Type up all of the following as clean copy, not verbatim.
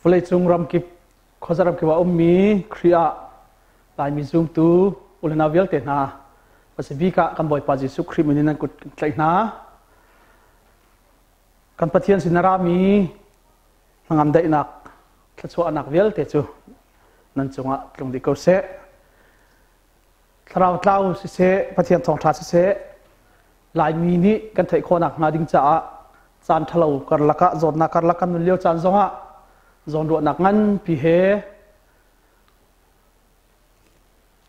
Vawleicung ramkip khuaza ramkip ah ummi Khrih ah Laimi zumtu ulenau vialte hna pasibik ah kan Bawipa Jesuh Khrih min in nan kut kan tlaih hna. Kan Pathian sin a rami hnangam daihnak thluachuahnak vialte cu nan cungah tlung dih ko seh. Thlarau tlau siseh, Pathian thawngṭha siseh, Laimi nih kan theih khawhnak hnga ding caah caan ṭhalo karlak ah zawtnak karlak kan nun lio caan zongah zawnruahnak nganpi he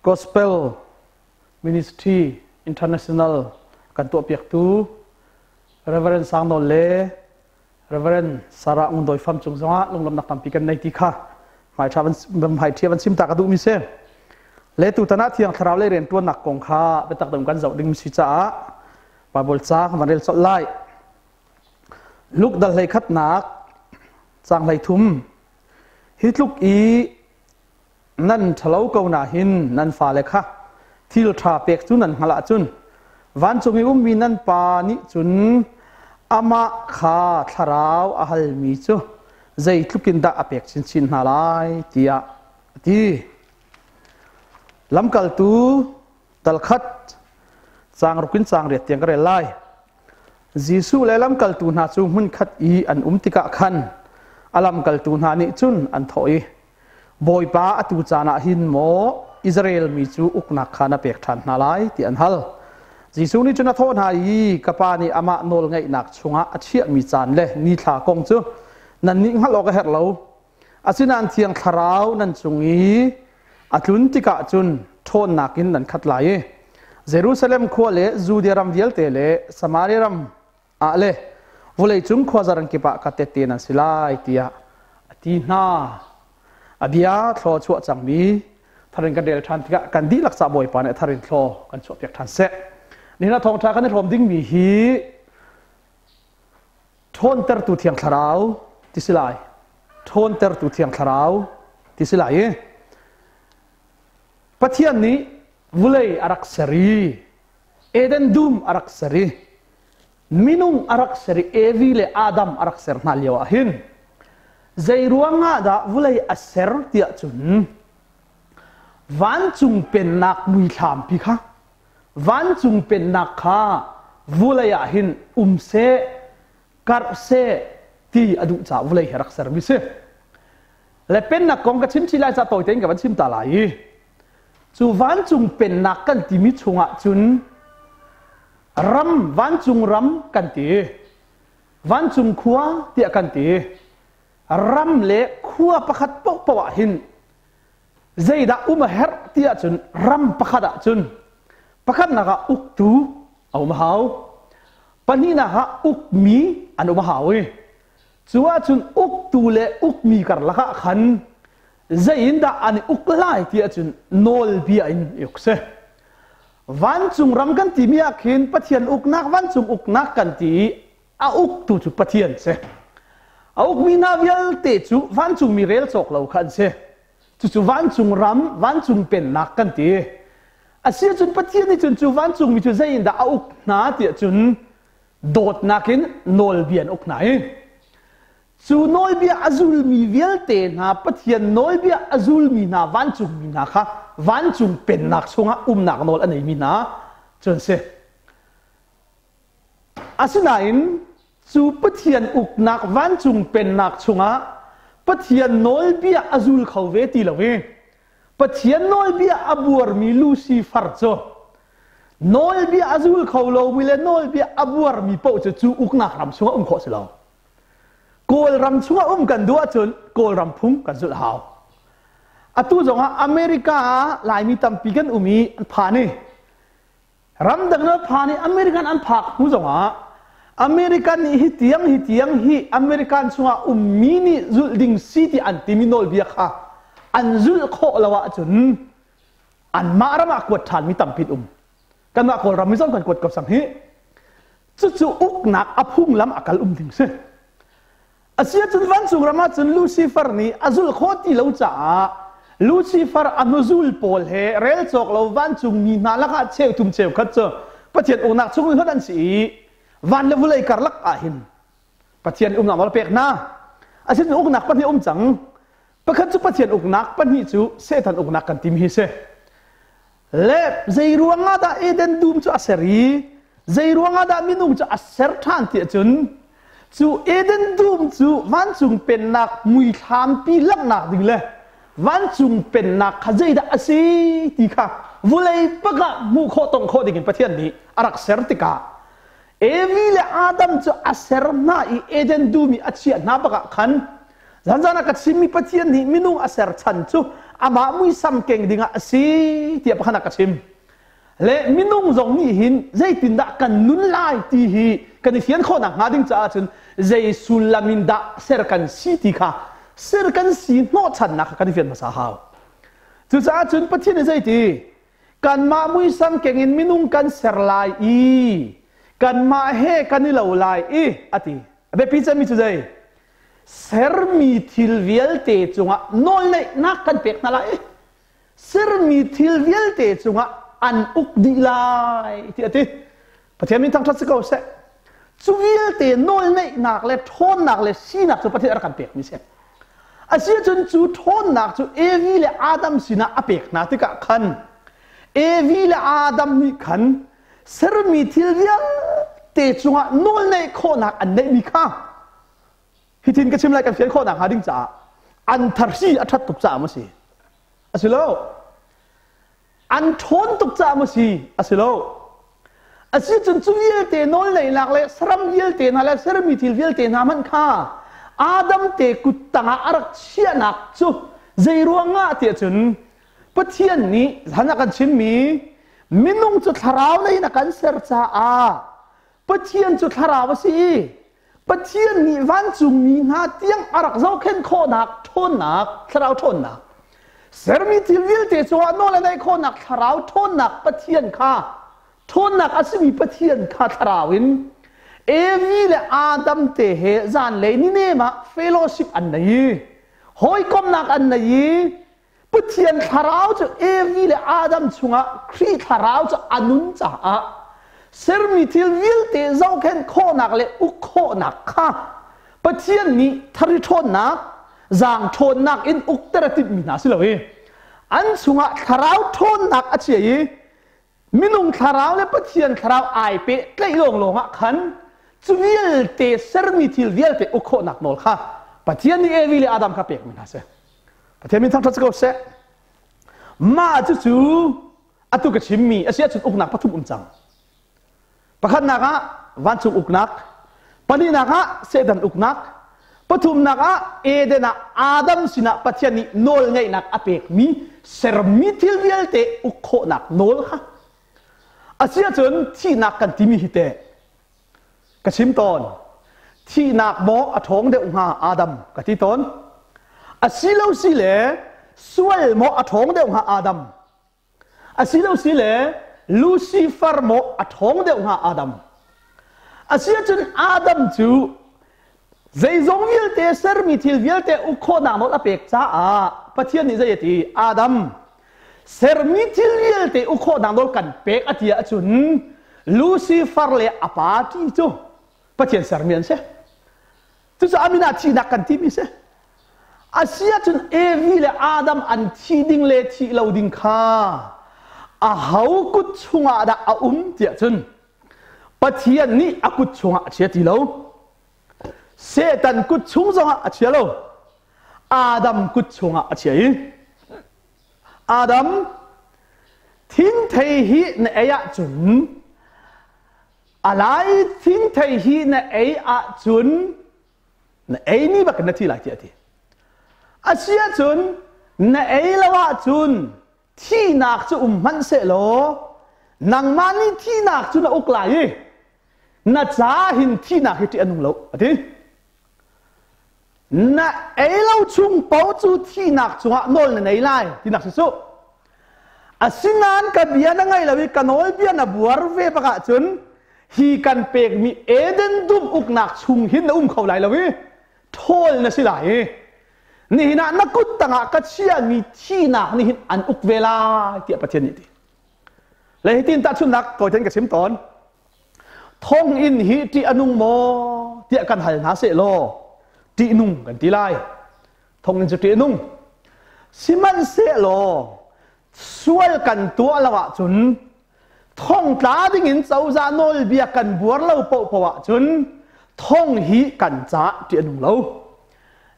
Gospel Ministry International kan tuahpiaktu Reverend Sang Nawl le Reverend Sarah Ngun Doi Fam cung zongah lunglawmhnak tampi kan nei ti kha hmaiṭha van hmaiṭhia van sim ta ka duhmi si. Le tutan ah Thiang Thlarau le rianṭuannak kong kha biatak deuh kan zoh ding si caah Bible ca kan van rel colh lai. Luke dal hlei khatnak caang hlei thum hi tluk i Nan ṭhalo ko na hin nan fale kha thil ṭha pek cu nan hngalh ahcun vancung i ummi nan Pa nih cun amah kha thlarau a halmi cu zeitluk in dah a pek chinchin hna lai tiah a ti. Lamkaltu dal khat caang ruk in caang riat tiang ka rel lai. Jesuh le lamkaltu hna cu hmunkhat i an um tikah khan a lamkaltu hna nih cun an thawh i, Bawipa atu caan ah hin maw Israel mi cu uknak kha na pek ṭhan hna lai ti an hal. Jesuh nih cun a thawh hna i ka Pa nih amah nawlngeihnak chungah a chiahmi caan le nithla kong cu nannih hngalh awk a herh lo. Asinain Thiang Thlarau nan cung i a tlun tikah cun ṭhawnnak in nan khat lai i Jerusalem khua le Judea ram vialte le Samaria ram ah le vawleicung khuazaran kip ah ka tehte nan si lai tiah a ti hna. A bia thlaw chuah cangmi tharin kan rel ṭhan tikah kan dihlak ca Bawipa nih tharin thlaw kan chuahpiak ṭhan seh. Nihin ah thawngṭha kan i hrawm dingmi hi ṭhawntertu Thiang Thlarau ti si lai. Ṭhawntertu Thiang Thlarau ti si lai i Pathian nih vulei a rak ser i Eden dum a rak ser i minung a rak ser i Evi le Adam a rak ser hna lio ah hin zei ruangah dah vulei a ser tiah cun vancung pennak muithlam pi kha vancung pennak kha vulei ah hin um seh karh seh ti a duh caah vulei hi rak sermi si le pennak kong ka chim chih lai ca tawi tein ka van chim ta lai i cu vancung pennak kan timi chungah cun ram vancung ram kan ti vancung khua tiah kan ti ram le khua pakhat paohpaoh ah hin zeidah um a herh ti ahcun ram pakhat ah cun pakhatnak ah uktu a um a hau pahnihnak ah ukmi an um a hau i cu ahcun uktu le ukmi karlak ah khan zeiindah an i uk lai ti ahcun nawlbia in i uk si vancung ram kan timi ah khin Pathian uknak vancung uknak kan ti i a uktu cu Pathian si a ukmi hna vialte cu vancungmi rel cawk lo kha an si cucu vancung ram vancung pennak kan ti a si ahcun Pathian nih cun cu vancungmi cu zeiindah a uk hna tiah cun dawtnak in nawlbia an uk hna i Cu nawlbia a zulmi vialte hna Pathian nawlbia a zulmi hna vancungmi hna kha vancung pennak chungah umnak nawl a neimi hna cu an si. Asinain cu Pathian uknak vancung pennak chungah Pathian nawlbia a zul kho ve ti lo i Pathian nawlbia a buarmi Lucifer cu nawlbia a zul kho lomi le nawlbia a buarmi paoh cu cu uknak ram chungah um khawh si lo. Kawlram chungah um kan duh ahcun Kawlram phung kan zulh hau. Atu zongah America ah Laimi tampi kan um i an phan i ramdang na phan i American an phak hnu zongah American nih hi tiang hi tiang hi American chungah ummi nih zulh ding si ti an timi nawlbia kha an zulh khawh lo ahcun anmah ram ah kuat ṭhanmi tampi um. Kanmah Kawlram mi zong kan kuat ko sang hi. Cucu uknak a phunglam a kal um ding si. Asiahcun vancung ram ahcun Lucifer nih a zulh khawh ti lo caah Lucifer a hnuzul pawl he rel cawk lo vancungmi hna lakah cheuthum cheukhat cu Pathian uknak chung in hlonh an si i van le vulei karlak ah hin Pathian umnak nawl a pek hna. Asinain uknak pahnih um cang. Pakhat cu Pathian uknak, pahnih cu Satan uknak kan timi hi si. Le zei ruangah dah Eden dum cu a ser i zei ruangah dah minung cu a ser ṭhan ti ahcun cu Eden dum cu vancung pennak muithlampi langhnak ding le vancung pennak kha zeidah a si ti kha vulei pakah hmuh khawh tong khawh dingin Pathian nih a rak ser tikah Evi le Adam cu a ser hna i Eden dum i a chiah hna bakah khan zanzan ah ka chimmi Pathian nih minung a ser chan cu amah muisam keng dingah a si tiah pakhat ah ka chim. Le minung zong nih hin zeitindah kan nun lai ti hi kan i fian khawh nakhnga ding caah cun zei sullam in dah ser kan si ti kha ser kan si hnawhchannak kha kan i fian hmasa hau. Cucaah cun Pathian nih zeiti kanmah muisam keng in minung kan ser lai i kanmah he kan i lo lai i a ti. A biapi cemmi cu zei? Sermi thil vialte cungah nawlneihnak kan pek hna lai i sermi thil vialte cungah an uk dih lai ti a ti. Pathian min thangṭhat si ko seh. Cu vialte nawlneihnak le ṭhawnnak le sinak cu Pathian a rak kan pekmi si. Asiahcun cu ṭhawnnak cu Evi le Adam sinah a pek hna tikah khan Evi le Adam nih khan sermi thil vialte cungah nawlneih khawhnak an neihmi kha hitin ka chim lai kan fian khawh nakhnga ding caah an tharsi a ṭhat tuk caah maw si? A si lo. An ṭhawn tuk caah maw si? A si lo. A si cun cu vialte nawlneihnak le saram vialte hna le sermi thil vialte hna hmanh kha Adam te kut tangah a rak chiahnak cu zei ruangah tiah cun Pathian nih han a kan chimmi minung cu thlarau lei in a kan ser caah Pathian cu thlarau a si i Pathian nih vancungmi hna tiang a rak zohkhenh khawhnak ṭhawnnak, thlarau ṭhawnnak, sermi thil vialte cungah nawl a neih khawhnak thlarau ṭhawnnak Pathian kha ṭhawnnak a simi Pathian kha thlarau in Evi le Adam te he zanlei ni nem ah fellowship an nei i hawikomhnak an nei i Pathian thlarau cu Evi le Adam chungah Khrih thlarau cu a nun caah sermi thil vialte zohkhenh khawhnak le uk khawhnak kha Pathian nih thari ṭhawnnak, zaang ṭhawnnak in ukter a timhmi hna si lo i an chungah thlarau ṭhawnnak a chia i minung thlarau le Pathian thlarau ai pehtlaih lawnglawng ah khan cu vialte sermi thil vialte uk khawhnak nawl kha Pathian nih Evi le Adam kha pekmi hna si. Pathian min thangṭhat si ko seh. Mah cucu atu ka chimmi a si ahcun uknak pathum um cang. Pakhatnak ah vancung uknak, pahnihnak ah Satan uknak, pathumnak ah Eden ah Adam sinah Pathian nih nawlngeihnak a pekmi sermi thil vialte uk khawhnak nawl kha. A si ahcun thihnak kan timi hi teh ka chim tawn. Thihnak maw a ṭhawng deuh hnga Adam ka ti tawn. A si lo si le sual maw a ṭhawng deuh hnga Adam Asilo si le Lucifer maw a ṭhawng deuh hnga Adam. Asiahcun Adam cu zeizong vialte sermi thil vialte uk khawhnak nawl a pek caah Pathian nih zei a ti? Adam, sermi thil vialte uk khawhnak nawl kan pek a ti ahcun Lucifer le a party cu Pathian sermi an si. Cucu a min ah thihnak kan timi si. A si ahcun Evi le Adam an thi ding le thih lo ding kha a ho kut chungah dah a um tiah cun Pathian nih a kut chungah a chia ti lo. Satan kut chung zongah a chia lo. Adam kut chungah a chia i Adam thingthei hi na ei ahcun A lai thingthei hi na ei ahcun na ei ni bak in na thi lai tiah a ti. A si ahcun na ei lo ahcun thihnak cu um hmanh sehlaw nangmah nih thihnak cu na uk lai i na ca hin thihnak hi ṭih a nung lo a ti. Na ei lo chung paoh cu thihnak cungah nawl na nei lai tinak si su. Asinain ka bia na ngaih lo i ka nawlbia na buar ve bak ahcun hi kan pekmi Eden dum uknak chung hin na um kho lai lo i ṭhawl na si lai i nihin ah na kut tangah ka chiahmi thihnak nih hin an uk ve lai tiah Pathian nih a ti. Le hitin tahchunhnak tawi ka chim tawn. Thonginn hi ṭih a nung maw tiah kan hal hna seh law ṭihnung kan ti lai. Thonginn cu ṭih a nung. Sihmanhsehlaw sual kan tuah lo ahcun thongtla dingin cozah nawlbia kan buar lo paohpaoh ahcun thong hi kan ca ṭih a nung lo.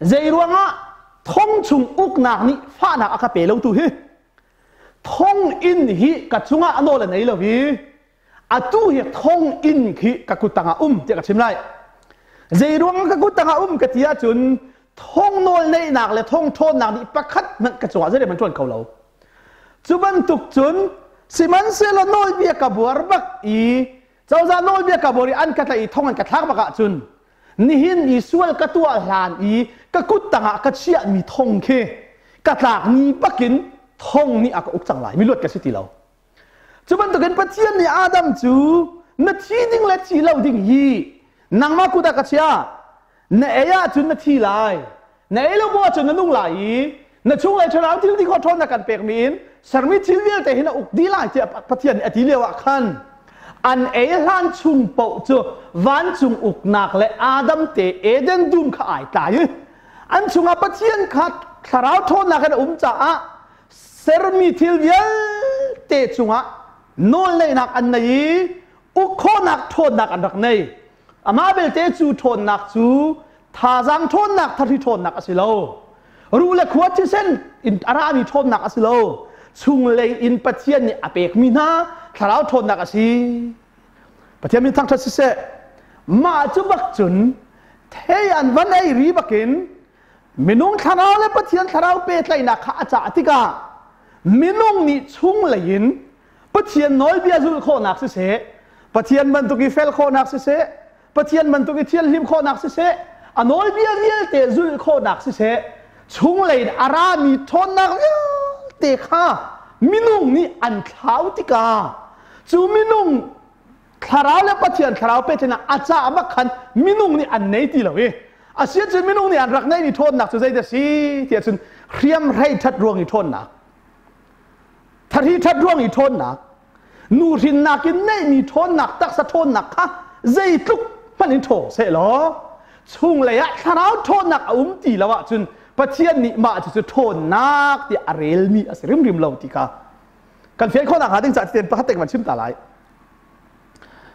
Zei ruangah thong chung uknak nih fahnak a ka pe lo tu hi thong inn hi ka cungah a nawl a nei lo i atu hi thong inn khi ka kut tangah um tiah ka chim lai. Zei ruangah ka kut tangah um ka ti ahcun thong nawl neihnak le thong ṭhawnnak nih pakhat hmanh ka cungah zei hmanh ṭuan kho lo. Cu bantuk cun sihmanhsehlaw nawlbia ka buar bak i cozah nawlbia ka buar i an ka tlaih i thong an ka thlak bak ahcun nihin i sual ka tuah hlan i ka kut tangah ka chiahmi thong khi ka tlak ni bakin thong nih a ka uk cang lai miluat ka si ti lo. Cu bantukin Pathian nih Adam cu na thi ding le thi lo ding hi nangmah kut ah ka chia na ei ahcun na thi lai na ei lo bu ahcun na nung lai i na chunglei thlarau thil ti khawh ṭhawnnak kan pekmi in sermi thil vialte hi na uk dih lai tiah Pathian nih a ti lio ah khan an ei hlan chung paoh cu vancung uknak le Adam te Eden dum kha ai tlai i an chungah Pathian kha thlarau ṭhawnnak in a um caah sermi thil vialte cungah nawlneihnak an nei i uk khawhnak ṭhawnnak an rak nei. Amah belte cu ṭhawnnak cu thazaang ṭhawnnak thahri ṭhawnnak a si lo. Ruh le khua thisen in a rami ṭhawnnak a si lo. Chunglei in Pathian nih a pekmi hna thlarau ṭhawnnak a si. Pathian min thangṭhat siseh. Mah cu bak cun thei an van ei ri bakin minung thlarau le Pathian thlarau pehtlaihnak kha a cah tikah minung nih chunglei in Pathian nawlbia zulh khawhnak siseh, Pathian bantuk i fel khawhnak siseh, Pathian bantuk i thianhlim khawhnak siseh, a nawlbia vialte zulh khawhnak siseh, chunglei in a rami ṭhawnnak vialte kha minung nih an thlau tikah cu minung thlarau le Pathian thlarau pehtlaihnak a cah bak khan minung nih an nei ti lo i asiahcun minung nih an rak neihmi ṭhawnnak cu zeidah si tiah cun hriamhrei ṭhat ruang i ṭhawnnak thahri ṭhat ruang i ṭhawnnak nu hrinnak in neihmi ṭhawnnak taksa ṭhawnnak kha zeitluk hmanh in ṭhawng sehlaw chunglei ah thlarau ṭhawnnak a um ti lo ahcun Pathian nih mah cucu ṭhawnnak tiah a relmi a si rimrim lo ti kha kan fian khawhnak hnga ding caah ten pakhat te kan chim ta lai.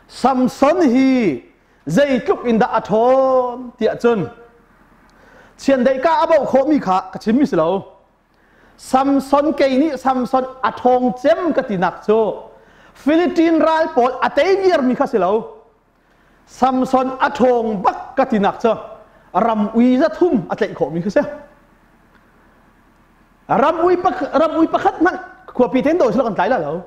Samson hi zeitluk in dah a ṭhawn tiah cun chiandeih ka a bauh khawhmi kha ka chimmi si lo. Samson kei nih Samson a ṭhawng cem ka tinak cu Philippine ral pawl a tei viarmi kha si lo. Samson a ṭhawng bak ka tinak cu ram ui za thum a tlaih khawhmi kha si. Ram ui, ram ui pakhat hmanh khuapi ten do sila kan tlai la lo.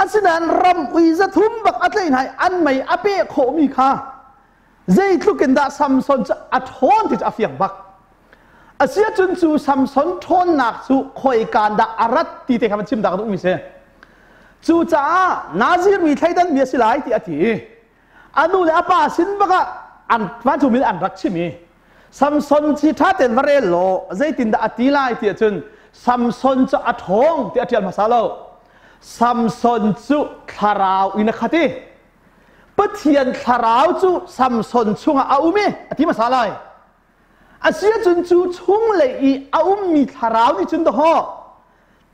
Asinain ram ui za thum bak a tlaih hna i an mei a peh khawhmi kha zeitluk in dah Samson cu a ṭhawn ti cu a fiang bak. Asiahcun cu Samson ṭhawnnak cu khoikaan dah a rat ti te kha van chim dah ka duhmi si. Cucaah Nazir mi thleidan mi a si lai ti a ti i a nu le a pa sin bak ah an vancung mi an rak chim i Samson ci ṭha tein va rel law zeitindah a ti lai ti ahcun Samson cu a ṭhawng ti a ṭial hmasa lo. Samson cu thlarau in a khat i Pathian thlarau cu Samson chungah a um i a ti hmasa lai. Asiahcun cu chunglei i a ummi thlarau nih cun dawhaw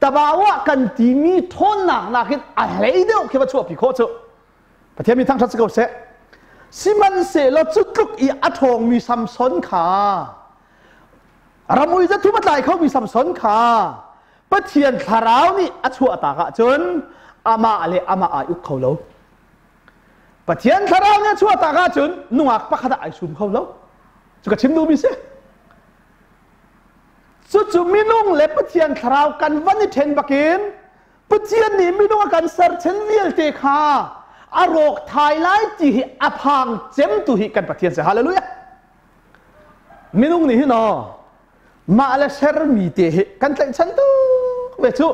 tabawa kan timi ṭhawnnak nakin a hlei deuh khi va chuahpi khawh cu. Pathian mi thangṭhat si ko seh. Sihmanhsehlaw cu tluk i a ṭhawngmi Samson kha ramui zathum a tlai khomi Samson kha Pathian thlarau nih a chuahtak ahcun amah le amah ai uk kho lo. Pathian thlarau nih a chuahtak ahcun nungak pakhat ah ai sum kho lo. Cu ka chim duhmi si. Cucu minung le Pathian thlarau kan van i ṭhen bakin Pathian nih minung a kan ser chen vialte kha a rawk thai lai ti hi a phang cem tu hi kan Pathian si. Hallelujah. Minung nih hin aw mah le sermi te hi kan tlaihchan tuk ve cu.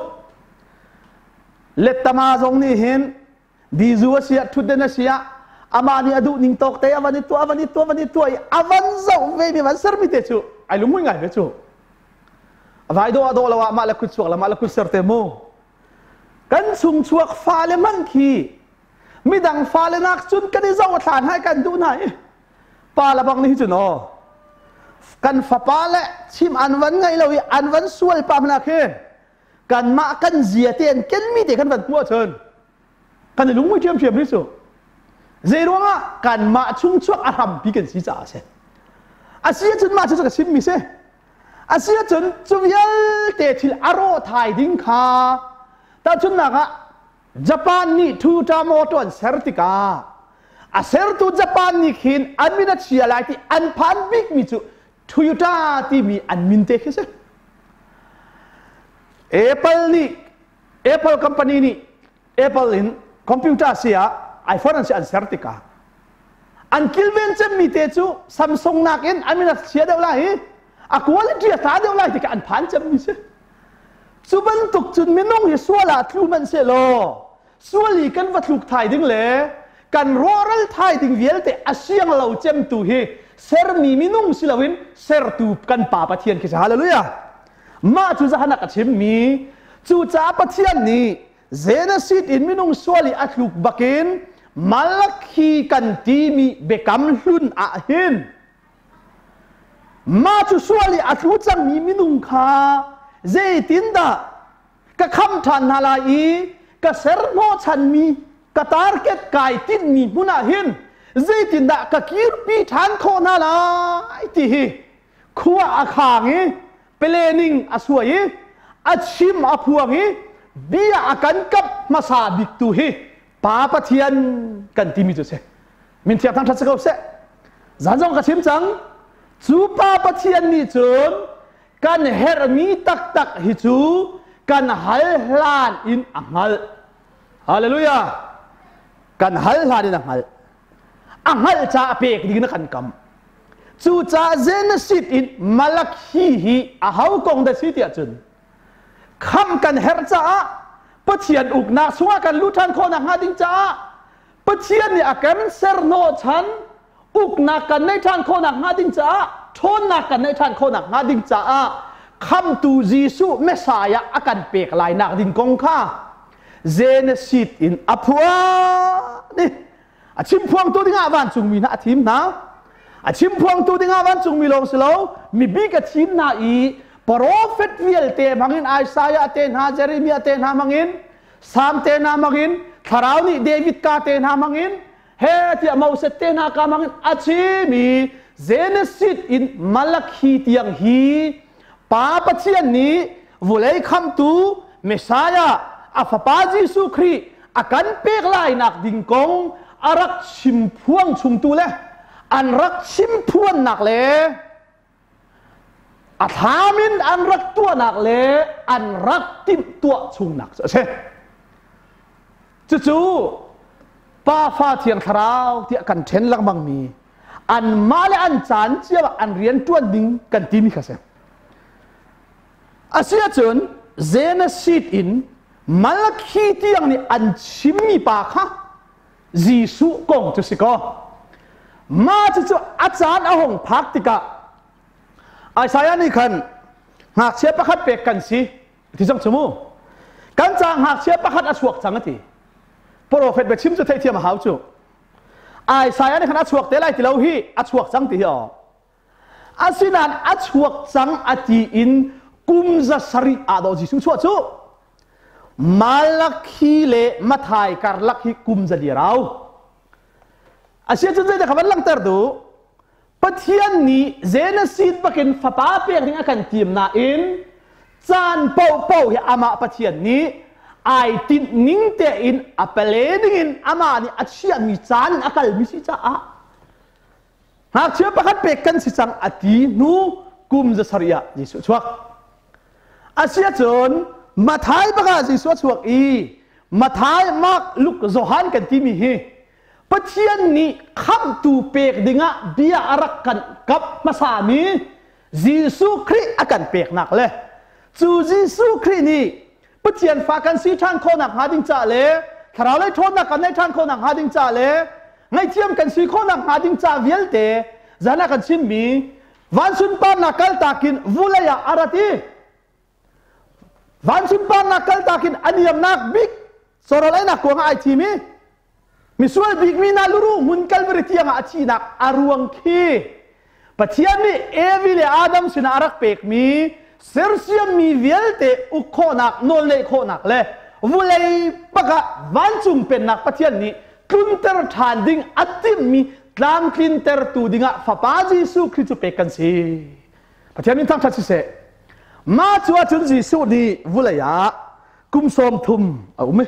Lettama zong nih hin bizu a si ah thutden a si ah amah nih a duh ning tawk te a van i tuah a van i tuah van i tuah i a van zoh ve mi van sermi te cu ai lungmui ngai ve cu. Vai dawh a dawh lo ah mah le kut chuak le mah le kut ser te mu. Kan chung chuak fale hmanh khi midang fale nak cun kan i zoh a thlan hai kan duh hna i pa la bang nih cun aw. Kan fapa le chim an van ngai lo i an van sual pa hmana khi kanmah kan zia te an kenmi te kan van hmuh ahcun kan i lungmui ṭhiamṭhiam rih cu. Zei ruangah kanmah chungchuak a hrampi kan si caah a si. A si ahcun mah cu ka chimmi si. A si ahcun cu vialte thil a rawh thai ding kha tahchunhnak ah Japan nih Toyota motor an ser tikah a sertu Japan nih khin an min a chia lai ti an phan bikmi cu Toyota timi an min te khi si. Apple nih Apple company nih Apple in computer si ah iPhone an si an ser tikah an kilven cemmi te cu Samsung nakin an min a chia deuh lai i a quality a tha deuh lai tikah an phan cemmi si. Cu bantuk cun minung hi sual ah tlu hmanh sehlaw sual i kan va tluk thai ding le kan rawhral thai ding vialte a siang lo cemtu hi sermi minung si loin sertu kan Pa Pathian khi si. Hallelujah! Mah cu zahan ah ka chimmi cucaah Pathian nih Genesis in minung sual i a tluk bakin Malakhi kan timi biakam hlun ah hin mah cu sual i a tlu cangmi minung kha zeitindah ka kham ṭhan hna lai i ka ser hnawhchanmi ka target kai tinhmi hmun ah hin zeitindah ka kirpi ṭhan khawh hna lai ti hi khua a khang i planning a suai i a chim a phuang i bia a kan kap hmasa bik tu hi Pa Pathian kan timi cu si. Min thiang thangṭhat si ko seh. Zan zong ka chim cang. Cu Pa Pathian nih cun kan herhmi taktak hi cu kan hal hlan in a hngalh. Hallelujah. Kan hal hlan in a hngalh. A hngalh caah pek ding in a kan kam. Cucaah Genesis in Malakhi hi a ho kong dah si tiah cun khamh kan herh caah Pathian uknak chungah kan luh ṭhan khawh nakhnga ding caah Pathian nih a kan ser hnawhchan uknak kan neih ṭhan khawh nakhnga ding caah ṭhawnnak kan neih ṭhan khawh nakhnga ding caah khamtu Jesuh Messiah a kan pek lai nak ding kong kha Genesis in a phuan i a chimphuangtu dingah vancungmi hna a thim hna. A chimphuangtu dingah vancungmi lawng si lo, mibik a thim hna i profet vialte hmangin Isaiah te hna, Jeremiah te hna hmangin, Sam te hna hmangin, Thlarau nih David ka te hna hmangin, he tiah Moses te hna ka hmangin a chim i Genesis in Malakhi tiang hi Pa Pathian nih vulei khamtu Messiah a fapa Jesuh Khrih a kan pek lainak ding kong a rak chimphuang chungtu le an rak chimphuannak le a thlam in an rak tuahnak le an rak timhtuah chungnak cu a si. Cucu Pa Fa Thiang Thlarau tiah kan ṭhen lengmangmi anmah le an caan cio ah an rian ṭuan ding kan timi kha si. Asiahcun Genesis in Malakhi tiang nih an chimmi pa kha Jesuh kong cu si kaw mah cucu a caan a hung phak tikah Isaiah nih khan ngakchia pakhat pek kan si ti cang cu mu kan ca ngakchia pakhat a chuak cang a ti profet biachim cu theihthiam a hau cu Isaiah nih khan a chuak te lai ti lo hi a chuak cang ti hi aw Asinain a chuak cang a ti in kum 700 ah dawh Jesuh chuah cu Malakhi le Mathai karlak hi kum 400 rau. Asiahcun zeidah ka van langhter duh? Pathian nih Genesis bakin fapa pek ding a kan tim nain caan paohpaoh hi amah Pathian nih ai tinh ning tein a pale dingin amah nih a chiahmi caan in a kalmi si caah Ngakchia pakhat pek kan si cang a ti hnu kum 700 ah Jesuh chuak. Asiahcun Mathai bak ah Jesuh a chuak i Mathai, Mark, Luke, Johan kan timi hi Pathian nih khamhtu pek dingah bia a rak kan kap hmasami Jesuh Khrih a kan peknak le cu Jesuh Khrih nih Pathian fa kan si ṭhan khawhnak hnga ding ca le thlarau lei ṭhawnnak kan neih ṭhan khawhnak hnga ding ca le ngaihthiam kan si khawhnak hnga ding ca vialte zan ah kan chimmi van sunparnak kaltak in vulei ah a rat i van sunparnak kaltak in a niamnak bik cawrawl einak kuang ah ai thim i misual bikmi hna luruh hmun Calvary tiang ah a thihnak a ruang khi. Pathian nih Evi le Adam sinah a rak pekmi sersiammi vialte uk khawhnak, nawlneih khawhnak le vulei pakah vancung pennak Pathian nih tlunter ṭhan ding a timhmi tlamtlintertu dingah Fapa Jesuh Khrih cu pek kan si. Pathian min thangṭhat siseh. Mah cu ahcun Jesuh nih vulei ah kum 30 a um i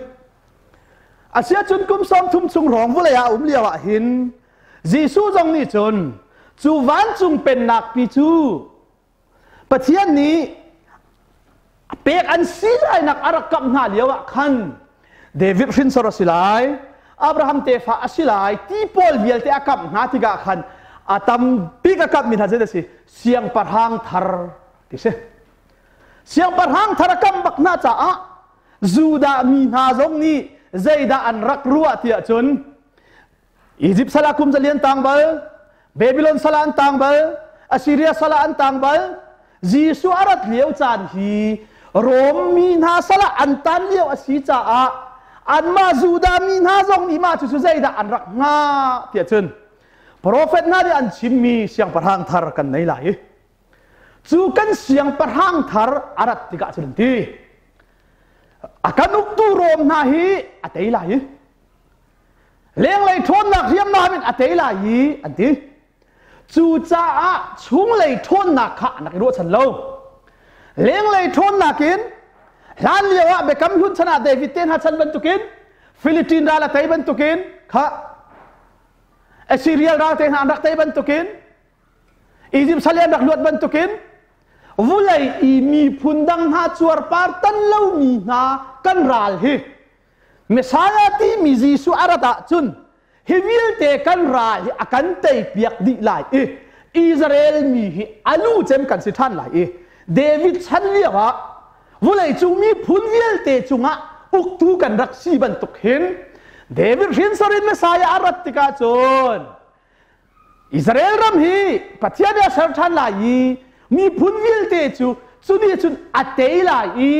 Asiahcun kum 30 chung hrawng vulei ah a um lio ah hin Jesuh zong nih cun cu vancung pennak pi cu Pathian nih pek an si lainak a rak kamh hna lio ah khan David hrinsor a si lai, Abraham tefa a si lai ti pawl vialte a kamh hna tikah khan a tambik a kamhmi hna zei a si? Siangpahrang thar ti si. Siangpahrang thar a kamh bak hna caah Judah mi hna zong nih zeidah an rak ruah tiah cun Egypt sal ah kum zalian tang bal, Babylon sal ah an tang bal, Assyria sal ah an tang bal. Jesuh a rat lio caan hi Rom mi hna sal ah an tan lio a si caah anmah Judah mi hna zong nih mah cucu zeidah an rak hngah tiah cun profet hna nih an chimmi siangpahrang thar kan nei lai i cu kan siangpahrang thar a rat tikah cun an ti a kan uktu Rom hna hi a tei lai i Lenglei ṭhawnnak hriamnam in a tei lai i an ti. Cucaah chunglei ṭhawnnak kha an rak i ruahchan lo. Lenglei ṭhawnnak in hlan lio ah Biakam Hlun chan ah David te hna chan bantukin Philippine ral a tei bantukin kha Assyria ral te hna an rak tei bantukin Egypt sal an rak luat bantukin vulei i miphun dang hna cuarpar tan lomi hna kan ral hi Messiah timi Jesuh a rat ahcun hi vialte kan ral hi a kan teipiak dih lai i Israel mi hi a lu cem kan si ṭhan lai i David chan lio ah vawleicung miphun vialte cungah uktu kan rak si bantuk hin David hrinsor in Messiah a rat tikah cun Israel ram hi Pathian nih a ser ṭhan lai i miphun vialte cu cu nih cun a tei lai i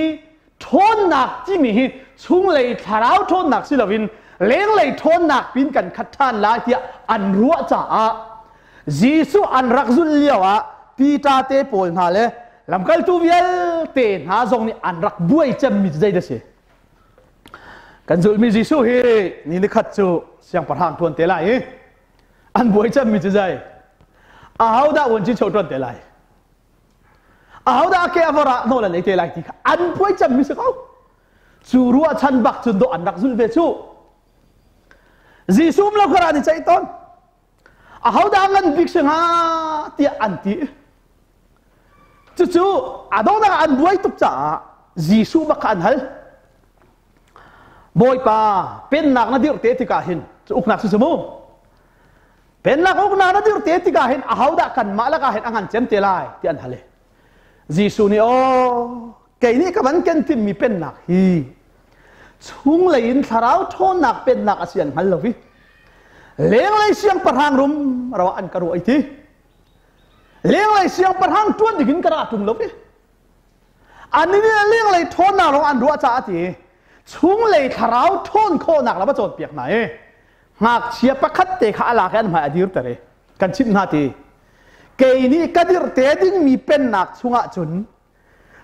ṭhawnnak timi hi chunglei thlarau ṭhawnnak si loin lenglei ṭhawnnak pin kan khat ṭhan lai tiah an ruah caah Jesuh an rak zulh lio ah Peter te pawl hna le lamkaltu vialte hna zong nih an rak buai cemmi cu zeidah a si? Kan zulhmi Jesuh hi ni nikhat cu siangpahrang ṭuan te lai i an buai cemmi cu zei? Ahodah vuanci cho ṭuan te lai? Ahodah ke a vor ah nawl an ei te lai ti kha an buai cemmi si ko. Cu ruahchan bak cun dawh an rak zulh ve cu. Jesuh um lo kha an i ceih tawn. Ahodah ngan bik si hnga tiah an ti. Cucu a donghnak ah an buai tuk caah Jesuh bak kha an hal. Bawipa pennak na dirh te tikah hin cu uknak si mu. Pennak uknak na dirh te tikah hin ahodah kanmah lakah hin a ngan cem te lai ti an hal i Jesuh nih aw kei nih ka van ken timmi pennak hi chunglei in thlarau ṭhawnnak pennak a si an hngal lo i lenglei siangpahrang rum ro an ka ruah i ti lenglei siangpahrang ṭuan ding in ka ra ṭung lo i an nih lenglei ṭhawnnak lawng an ruah caah ti chunglei thlarau ṭhawn khawhnak lam a cawnpiak hna i ngakchia pakhat te kha a lak i an hmai a dirter i kan chimh hna ti kei nih ka dirh te dingmi pennak chungah cun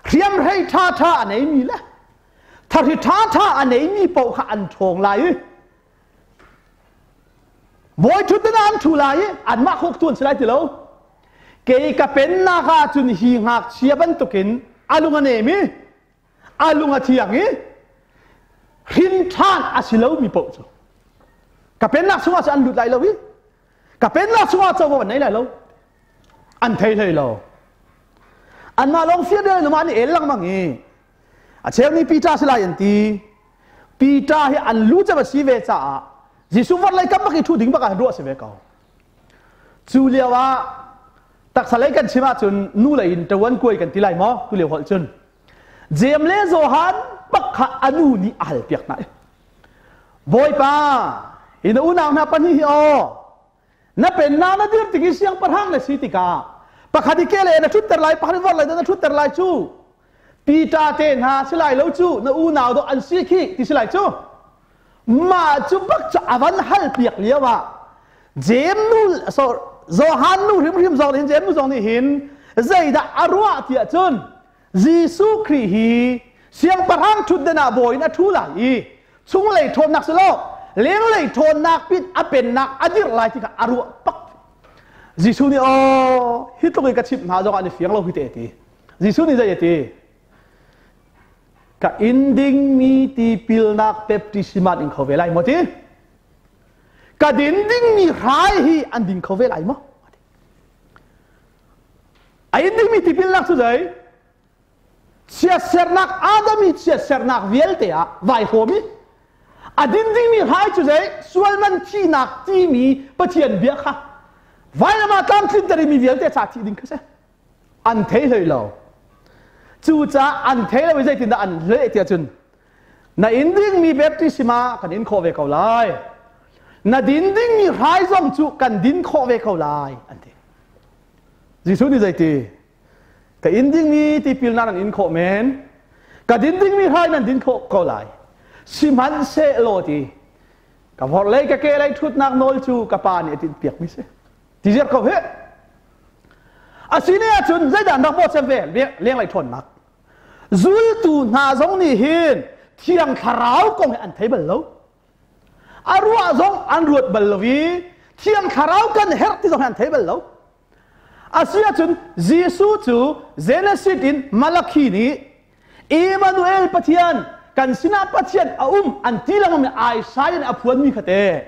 hriamhrei ṭhaṭha a neimi le thahri ṭhaṭha a neimi paoh kha an ṭhawng lai i bawi ṭhutdan ah an ṭhu lai i anmah khawktu an si lai ti lo kei ka pennak ah cun hi ngakchia bantukin a lung a nem i a lung a thiang i hrin ṭhan a si lomi paoh cu ka pennak chungah cun an lut lai lo i ka pennak chungah covo an nei lai lo an thei hlei lo anmah lawng fir deuh an i el lengmang i a cheu nih Peter si lai an ti Peter hi an lu cem a si ve caah Jesuh vor lei kam bak i ṭhu ding bak ah ruah si ve ko cu lio ah taksa lei kan chim ahcun nu lei in ṭawan kuai kan ti lai maw tu lio holh cun Jeim le Johan bak kha a nu nih a hal piak hna i Bawipa hi na unau hna pahnih hi aw na pennak na dir tik i siangpahrang na si tikah pakhat i kele na ṭhutter lai pakhat i vor lai na ṭhutter lai cu Peter te hna si lai lo cu na unau dawh an si khi ti si lai cu mah cu bak cu a van hal piak lio ah Jeim nu so Johan nu hrimhrim zong nih hin Jeim nu zong nih hin zeidah a ruah tiah cun Jesuh Khrih hi siangpahrang ṭhutdan ah bawi in a ṭhu lai i chunglei ṭhawnnak si lo lenglei ṭhawnnak pin a pennak a dirh lai ti kha a ruah pak. Jesuh nih aw hi tluk in ka chimh hna zong ah an i fiang lo hi te ti. Jesuh nih zei a ti? Ka in dingmi tipilnak baptism in kho ve lai maw ti? Ka din dingmi hrai hi an ding kho ve lai maw? A in dingmi tipilnak cu zei? Chiatsernak Adam i chiatsernak vialte ah vai hrawm i a din dingmi hrai cu zei? Sualman thihnak timi Pathian bia kha vailam ah tlamtlinter i mi vialte ca thih ding kha si. An thei hlei lo. Cucaah an thei lo i zeitindah an leh tiah cun na in dingmi baptisma kan in khawh ve ko lai. Na din dingmi hrai zong cu kan din khawh ve ko lai an ti. Jesuh nih zeiti? Ka in dingmi tipilnak nan in khawh men. Ka din dingmi hrai nan din khawh ko lai. Sihmanhsehlaw ti ka vorlei ka ke lei ṭhutnak nawl cu ka pa nih a tinhpiakmi si. Ti ziar ko hih. Asine ahcun zeidah an rak bawhchan ve lenglei ṭhawnnak. Zultu hna zong nih hin Thiang Thlarau kong hi an thei bal lo. A ruah zong an ruat bal lo i Thiang Thlarau kan herh ti zong hi an thei bal lo. Asi ahcun Jesuh cu Genesis in Malakhi nih Emmanuel Pathian kan sinah Pathian a um an ti lengmang mi Isaiah nih a phuanmi kha te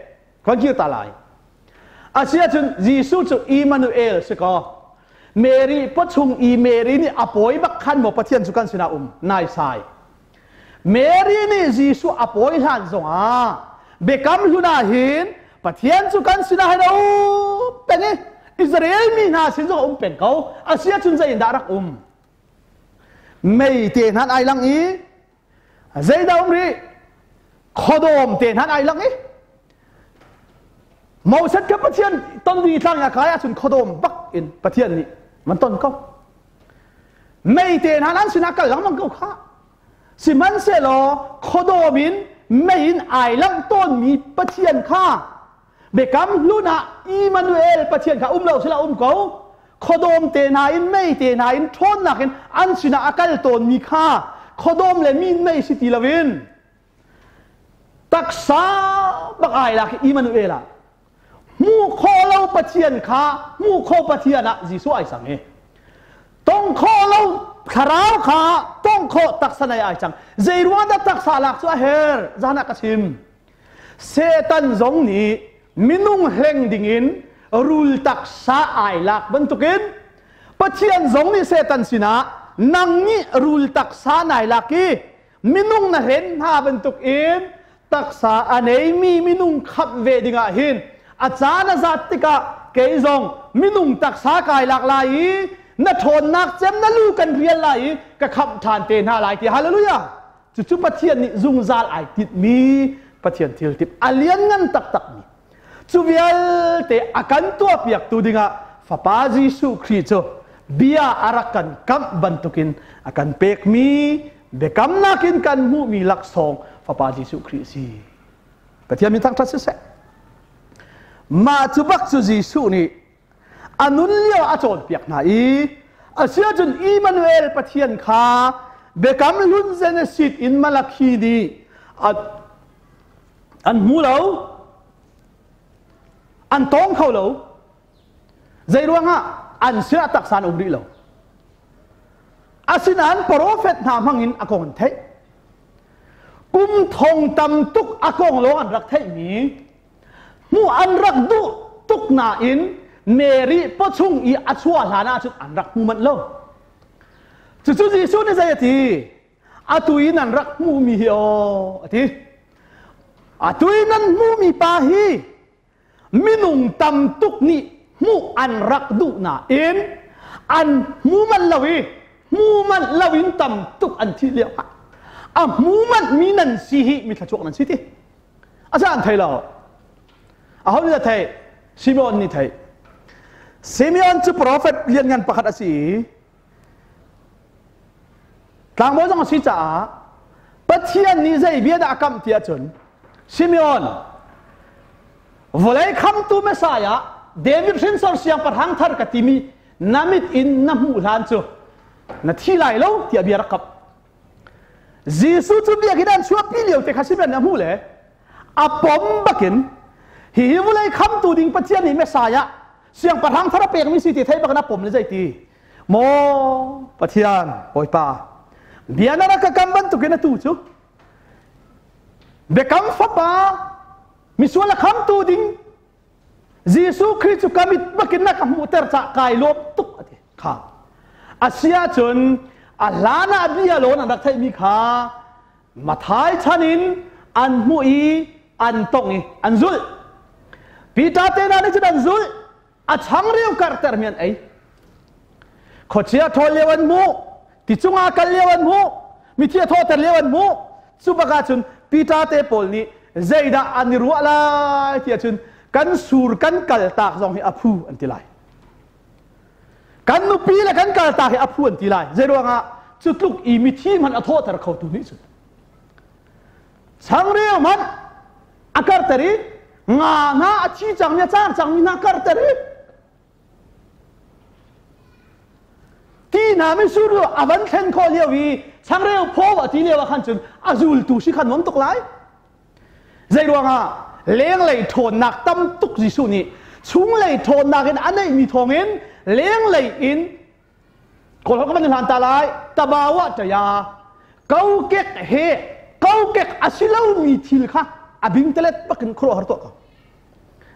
kan kir ta lai. Asiahcun Jesuh cu Emmanuel si kaw Mary pawchung i Mary nih a pawi bak khan maw Pathian cu kan sinah um naisai. Mary nih Jesuh a pawi hlan zongah biakam hlun ah hin Pathian cu kan sinah hin a um peng i Israel mi hna sin zong a um peng ko. Asiahcun zei in dah rak um? Mei te hna ai lang i Zeidah um rih? Khuadawm te hna ai lang i Moses kha Pathian ton ding tlang a kai ahcun khuadawm bak in Pathian nih man ton ko. Mei te hna nan sinah kal lengmang ko kha. Sihmanhsehlaw khuadawm in mei in ai langh tawnmi Pathian kha Biakam hlun ah Immanuel Pathian kha um lo sila um ko. Khuadawm te hna in mei te hna in ṭhawnnak in an sinah a kal tawnmi kha khuadawm le min mei si ti loin taksa bak ai lak Immanuel ah hmuh khawh lo Pathian kha hmuh khawh Pathian ah Jesuh ai sang i tong khawh lo thlarau kha tong khawh taksa nei ai cang. Zei ruang dah taksa lak cu a her? Zan ah ka chim. Satan zong nih minung hleng dingin rul taksa ai lak bantukin Pathian zong nih Satan sinah nang nih rul taksa nai lak i minung na hlen hna bantukin taksa a neimi minung khamh ve dingah hin a caan a zat tikah kei zong minung taksa kai lak lai i na ṭhawnnak cem na lu kan rial lai i ka khamh ṭhan te hna lai ti hallelujah. Cucu Pathian nih zungzal ai tinhmi Pathian thil tip a lianngan taktakmi cu vialte a kan tuahpiaktu dingah Fapa Jesuh Khrih cu bia a rak kan kamh bantukin a kan pekmi biakamnak in kan hmuhmi laksawng Fapa Jesuh Khrih a si. Pathian min thangṭhat siseh. Mah cu bak cu Jesuh nih a nun lio a cawnpiak hna i asiahcun Immanuel Pathian kha biakam hlun Genesis in Malakhi nih an hmu lo an tawng kho lo zei ruangah an sinah taksa an um rih lo asinain profet hna hmangin a kong an theih kum thong tam tuk a kong lawng an rak theihmi Hmuh an rak duh tuk nain Mary pawchung i a chuah hlan ahcun an rak hmu manh lo. Cucu Jesuh nih zei a ti? Atu i nan rak hmuhmi hi aw a ti. Atu i nan hmuhmi pa hi minung tam tuk nih hmuh an rak duh nain an hmu manh lo i hmu manh lo in tam tuk an thih lio ah a hmu manhmi nan si hi mi thluachuak nan si ti. A an thei lo. Aho nih dah thei? Simeon nih thei. Simeon cu profet lianngan pakhat a si i tlangbawi zong a si caah Pathian nih zei bia dah a kamh ti ahcun Simeon vawlei khamtu Messiah. David hrinsor siangpahrang thar ka timi na mit in na hmuh hlan cu na thi lai lo tiah bia rak kap. Jesuh cu biakinn an chuahpi lio te kha Simeon nih a hmuh le a pom bakin hihi vulei khamtu ding Pathian nih Messiah siangpahrang thar a pekmi si ti thei bakin a pom le zeiti maw Pathian Bawipa bia na rak ka kam bantukin atu cu biakam fapa misual a khamtu ding Jesuh Khrih cu ka mit bakin na ka hmuhter cah kai lawm tuk a ti kha. Asia cun a hlan ah bia lawn an rak theihmi kha Mathai chan in an hmuh i an tong i an zulh. Peter te hna nih cun an zulh. A changreu karhtermi an ei. Khuachia ṭhawl lio an hmuh, ti cungah kal lio an hmuh, mithi a thawhter lio an hmuh. Cu bak ahcun Peter te pawl nih zeidah an i ruah lai ti ahcun kan sur kan kal tak zong hi a phu an ti lai. Kan nupi le kan kal tak hi a phu an ti lai. Zei ruangah cu tluk i mithi hmanh a thawhter khotu nih cun changreu hmanh a karter i nga hna a thi cangmi a car cangmi hna karter i ti hna mitsur cu a van thlen khawh lio i changreu phaw a ti lio ah khan cun a zultu si kha nuam tuk lai. Zei ruangah lenglei ṭhawnnak tam tuk Jesuh nih chunglei ṭhawnnak in a neihmi thawngin lenglei in Kawlholh ka van hlan ta lai tabawa ṭaya kokek he kokek a si lomi thil kha a bingtelet bakin khuaruahhar tuah ko.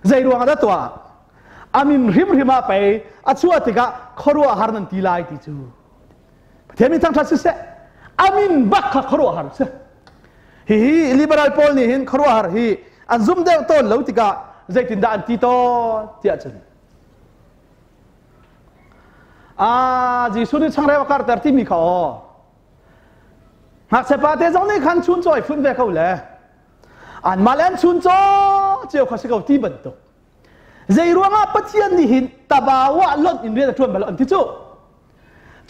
Zei ruangah dah tuah? A min hrimhrim ah pei a chuah tikah khuaruahhar nan ti lai ti cu. Pathian min thangṭhat siseh, a min bak kha khuaruahhar si. Hihi liberal pawl nih hin khuaruahhar hi an zum deuh tawn lo tikah zeitindah an ti tawn tiah cun Ah, Jesuh nih changreu a karter timi kha aw. Ngakchia pa te zong nih khan chuncaw i funh ve ko le. Anmah le an chuncaw cio kha si ko ti bantuk. Zei ruangah Pathian nih hin tabawa lonh in rian a ṭuan bal an ti cu.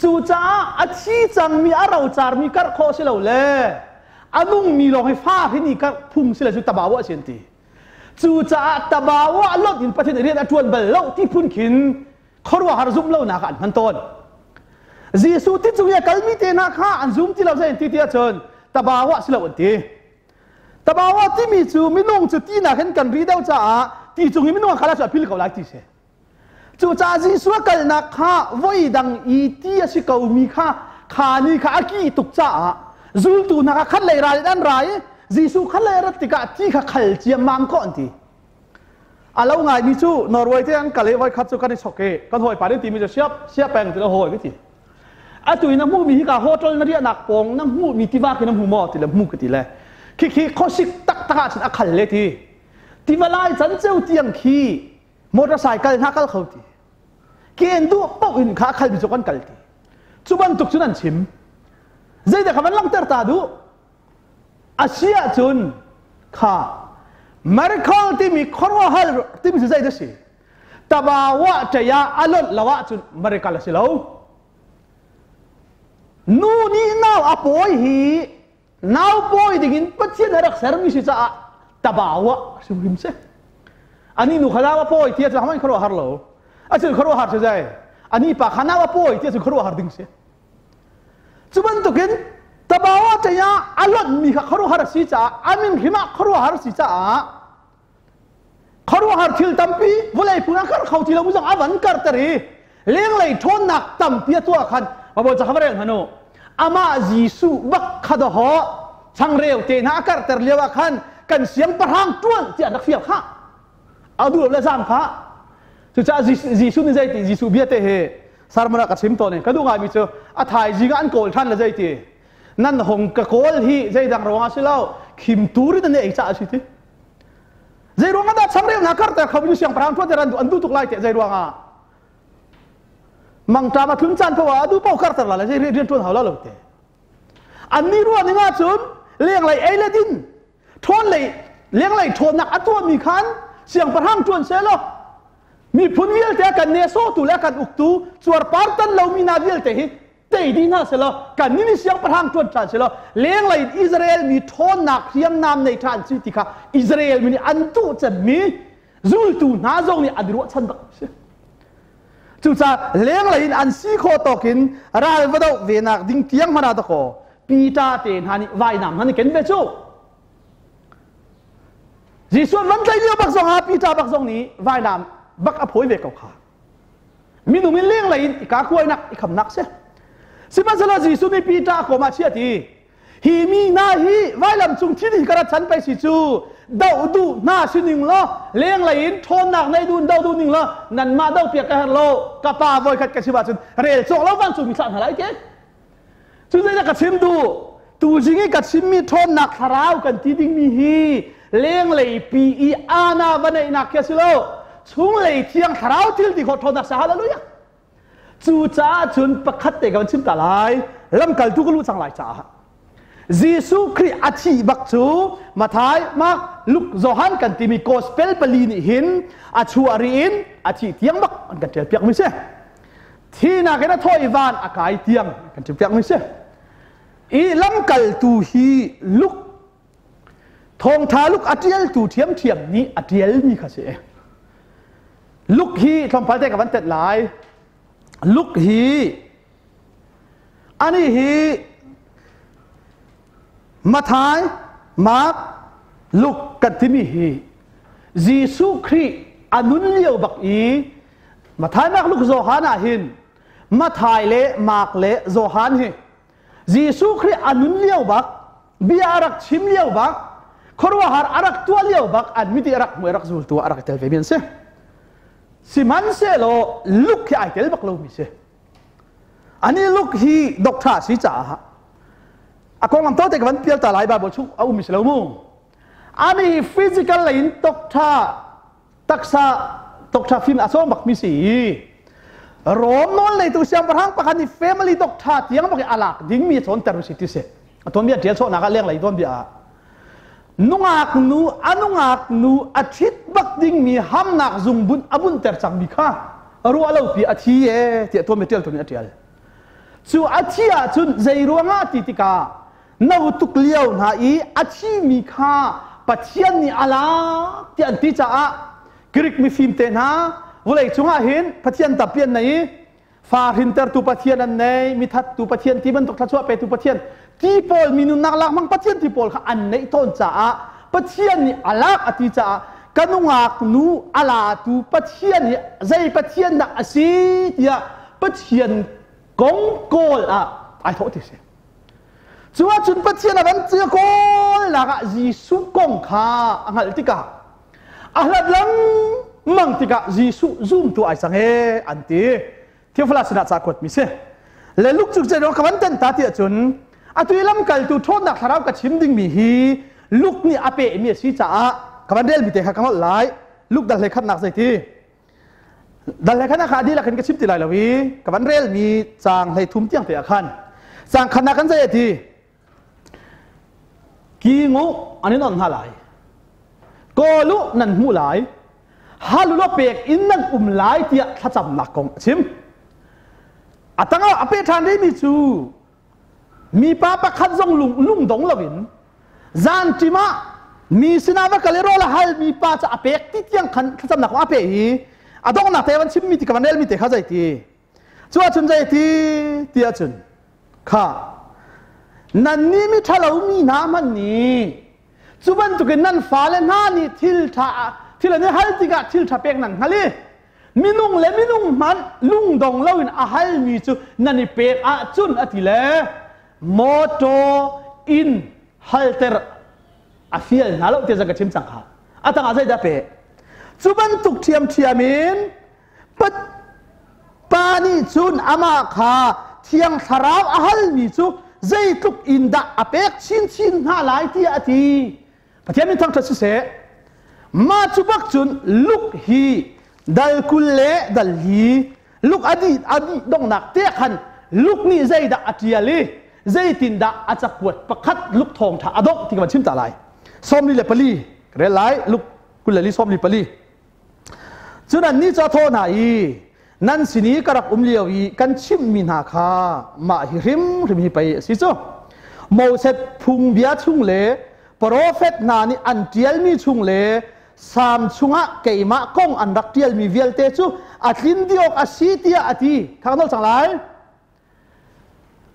Cucaah a thi cangmi a rocarmi karh khawh si lo le a nungmi lawng hi fa hin i karh phung si le cu tabawa si an ti. Cucaah tabawa lonh in Pathian rian a ṭuan bal lo ti phun khin khuaruahhar zumh lonak ah an hman tawn. Jesuh ti cung i a kalmi te hna kha an zum ti lo zei an ti ti ahcun tabawa si lo an ti. Tabawa timi cu minung cu tinak in kan ri deuh caah ti cung i minung a kal ahcun a phil ko lai ti si. Cucaah Jesuh a kalnak kha voi dang i ti a si komi kha kha ni kha a kih tuk caah zultu hna kha khat lei ral in an ra i Jesuh khat lei a rat tikah ti kha khal ciammam khawh an ti. A lo ngaimi cu Norway te an kal i voikhat cu kan i chok i kan hawipa nih timi cu siap siap peng ti lo hawi ka ti. Atu in na hmuhmi hi ka hotel na riahnak pawng na hmuhmi tiva khi na hmu maw ti le hmu ka ti le khikhi khuasik taktak ahcun a khal le ti. Tiva lai can ceu tiang khi motorcycle hna kal kho ti ken duh paoh in kha khal mi cu kan kal ti cu bantuk cun an chim zeidah kha van langhter ta duh a si ahcun kha miracle timi khuaruahhar timi cu zeidah si tabawa ṭei ah a lonh lo ahcun miracle a si lo nu nih nau a pawi hi Nau pawi dingin Pathian a rak sermi si caah tabawa hrimhrim si. Ani nu kha nau a pawi ti cu haman khuaruah har lo. A cun khuaruah har si zai. Ani pa kha nau a pawi ti cu khuaruah har ding si. Cu bantukin tabawa ṭei ah a lonhmi kha khuaruahhar a si caah a min hrim ah khuaruahhar si caah Khuaruahhar thil tampi vawlei phun a kar kho ti lo zong a van karter i lenglei ṭhawnnak tampi a tuah khan Baibal ca kha va rel hmanh u. Amah Jesuh bak kha dawhaw changreu te hna a karter lio ah khan kan siangpahrang ṭuan tiah an rak fial khah. A duh lo le zaam khah. Cucaah Jesuh nih zeiti Jesuh bia te hi sermon ah ka chim tawn i ka duh ngaimi cu a thaizing ah an kawl ṭhan le zeiti nan hong ka kawl hi zeidang ruangah si lo khim tur in an ei caah a si ti. Zei ruangah dah changreu karter kho mi siangpahrang ṭuan an duh an duh tuk lai teh zei ruangah mangṭam a tlun caan poah a duh paoh karter la le zei rian ṭuan hau la lo te annih ruah ning ahcun lenglei ei le din ṭhawn lei lenglei ṭhawnnak a tuahmi khan siangpahrang ṭuan seh law miphun vialte a kan nesawhtu le a kan uktu cuarpar tan lomi hna vialte hi tei dih hna selaw kannih nih siangpahrang ṭuan ṭhan selaw lenglei in Israel mi ṭhawnnak hriamnam nei ṭhan si ti kha Israel mi nih an duh cemmi Zultu hna zong nih an i ruahchan bak si. Cucaah lenglei in an si khawh tawk in ral va doh ve nak ding tiang hmanh ah dakaw Peter te hna nih vainam hna nih ken ve cu. Jesuh an van tlaih lio bak zong ah Peter bak zong nih vainam bak a phawi ve ko kha. Minung in lenglei in i ka kuainak i khamnak si. Sihmanhsehlaw Jesuh nih Peter kawm ah chia ti hi mi hna hi vailam cung thi ding ka rat chan pei si cu doh duh hna sining law lenglei in ṭhawnnak nei duh do duh ning law nanmah do piak ka herh lo ka pa voikhat ka chim ahcun rel cawk lo vancung mi thlah hna lai ke cu zeidah ka chim duh tuzing i ka chimmi ṭhawnnak thlarau kan ti dingmi hi lenglei pi i ana va neihnak khi a si lo chunglei thiang thlarau thil ti khawh ṭhawnnak sa hallelujah Cucaah cun pakhat te ka van chim ta lai. Lamkaltu ka luh cang lai caah. Jesuh Khrih a thih bak cu Mathai, Mark, Luke, Johan kan timi gospel pali nih hin a chuah ri in a thih tiang bak an kan ṭial piak mi si. Thinak in a thawh i van a kai tiang kan ṭial piak mi si. I lamkaltu hi Luke Thawngṭha Luke a ṭialtu ṭhiamṭhiam nih a ṭialmi kha si. Luke hi tlawmpal te ka van tet lai. Luke hi ani hi Mathai, Mark, Luke kan timi hi Jesuh Khrih a nun lio bak i Mathai, Mark, Luke, Johan ah hin Mathai le Mark le Johan hi Jesuh Khrih a nun lio bak bia a rak chim lio bak khuaruahhar a rak tuah lio bak an mit i a rak hmu a rak zultu a rak tel ve mi an si. Sihmanhsehlaw Luke hi ai tel bak lomi si. Ani Luke hi doctor si caah a konglam tawte ka van pial ta lai Bible chung a um si lo mu. Ani physical lei in doctor taksa doctor fim a sawm bak mi si Rom nawl neitu siangpahrang pakhat nih family doctor tiang bak i a lak ding mi a cawnter si ti si a tuanbia ṭial sawhnak ah lenglei tuanbia ah nungak nu a nungak nu a ṭhit bak ding mi hamnak zungbun a bunter cang mi kha ruah lo pi a thi e tiah tuanbia ṭial tu nih a ṭial cu a thi ahcun zei ruangah ti tikah no tuk lio hna i a thimi kha Pathian nih a lak tiah an ti caah Greek mifim te hna vawlei cungah hin Pathian tampi an nei i fa hrintertu Pathian an nei mithattu Pathian ti bantuk thluachuah petu Pathian ti pawl mi nunnak lak hmang Pathian ti pawl kha an neih tawn caah Pathian nih a lak a ti caah ka nungak nu a latu Pathian hi zei Pathian dah a si tiah Pathian kong kawl ah ai thawh ti si. Cu ahcun Pathian a van cia kawlnak ah Jesuh kong kha a hngalh tikah a hlat lengmang tikah Jesuh zumtu ai cang ee an ti. Theophilus sinah ca kuatmi si. Le Luke cu zeiruang ka van tenh ta ti ahcun atu i lamkaltu ṭhawnnak thlarau ka chim dingmi hi Luke nih a pehmi a si caah ka van relmi te kha ka hngalh lai. Luke dal hlei khatnak zeiti? Dal he khan a kha dihlak in ka chim ti lai lo i ka van relmi caang hlei thum tiang te ah khan caang khatnak kan zei a ti ki ngu an in on hna lai kawl u nan hmuh lai hal u law pek in nan um lai tiah thlacamnak kong a chim a tangah a pe ṭhan rihmi cu Mipa pakhat zong lung lungdong loin zanṭim ah mi sinah va kal i rawl a halmi pa cu a pek ti tiang khan thlacamnak a pe i a donghnak te van chimmi ti ka van relmi te kha zei ti cu ahcun zei ti ti ahcun kha nannih mi ṭhalo mi hna hmanh nih cu bantukin nan fale hna nih thil ṭha thil an i hal tikah thil ṭha pek nan hngal i minung le minung hmanh lungdong loin a halmi cu nan i pek ahcun a ti le motor in halter a fial hna lo ti zang ka chim cang kha a tangah zeidah pe cu bantuk ṭhiamṭhiam in pa nih cun amah kha thiang thlarau a halmi cu zeitluk in dah a pek chinchin hna lai tiah a ti Pathian min thangṭhat siseh mah cu bak cun Luke hi dal 20 le dal li Luke a dih a dih donghnak te khan Luke nih zeidah a ṭial i zeitindah a cakuat pakhat Luke thawngṭha a dongh ti ka van chim ta lai 44 rel lai Luke 24 44 Cun annih cu a thawh hna i nan sin i ka rak um lio i kan chimhmi hna kha mah hi hrimhrim hi pei a si cu. Moses phungbia chung le profet hna nih an ṭialmi chung le Salm chungah keimah kong an rak ṭialmi vialte cu a tlin dih awk a si tiah a ti. Kha kan cang lai.